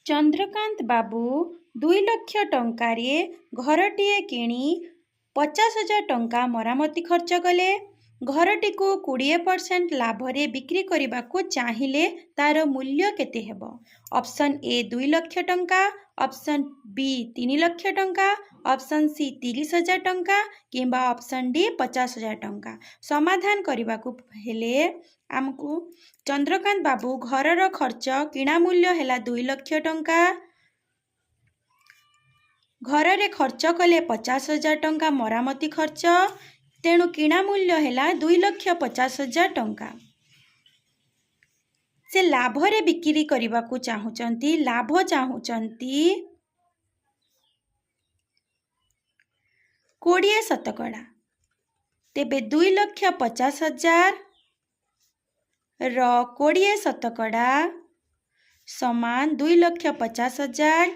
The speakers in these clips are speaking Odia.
ଚନ୍ଦ୍ରକାନ୍ତ ବାବୁ 2 ଲକ୍ଷ ଟଙ୍କାରେ ଘରଟିଏ କିଣି 50,000 ଟଙ୍କା ମରାମତି ଖର୍ଚ୍ଚ କଲେ। ଘରଟିକୁ 20% ଲାଭରେ ବିକ୍ରି କରିବାକୁ ଚାହିଁଲେ ତାର ମୂଲ୍ୟ କେତେ ହେବ? ଅପସନ୍ ଏ 2 ଲକ୍ଷ ଟଙ୍କା, ଅପସନ୍ ବି 3 ଲକ୍ଷ ଟଙ୍କା, ଅପସନ୍ ସି 30,000 ଟଙ୍କା କିମ୍ବା ଅପସନ୍ ଡି 50,000 ଟଙ୍କା। ସମାଧାନ କରିବାକୁ ହେଲେ ଆମକୁ ଚନ୍ଦ୍ରକାନ୍ତ ବାବୁ ଘରର ଖର୍ଚ୍ଚ, କିଣା ମୂଲ୍ୟ ହେଲା 2 ଲକ୍ଷ ଟଙ୍କା, ଘରରେ ଖର୍ଚ୍ଚ କଲେ 50,000 ଟଙ୍କା ମରାମତି ଖର୍ଚ୍ଚ। ତେଣୁ କିଣା ମୂଲ୍ୟ ହେଲା 2,50,000 ଟଙ୍କା। ସେ ଲାଭରେ ବିକ୍ରି କରିବାକୁ ଚାହୁଁଛନ୍ତି, ଲାଭ ଚାହୁଁଛନ୍ତି 20%। ତେବେ 2,50,000 ର 20% ସମାନ 2,50,000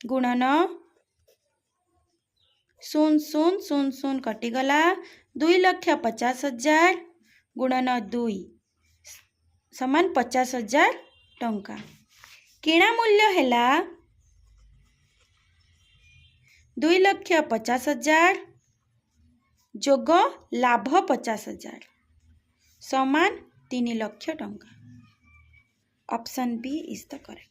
ଗୁଣନ ଶୂନ ଶୂନ ଶୂନ ଶୂନ କଟିଗଲା, 2,50,000 ଗୁଣନ 2 ସମାନ 50,000 ଟଙ୍କା। କିଣା ମୂଲ୍ୟ ହେଲା 2,50,000 ଯୋଗ ଲାଭ 50,000 ସମାନ 3 ଲକ୍ଷ ଟଙ୍କା। Option B is the correct.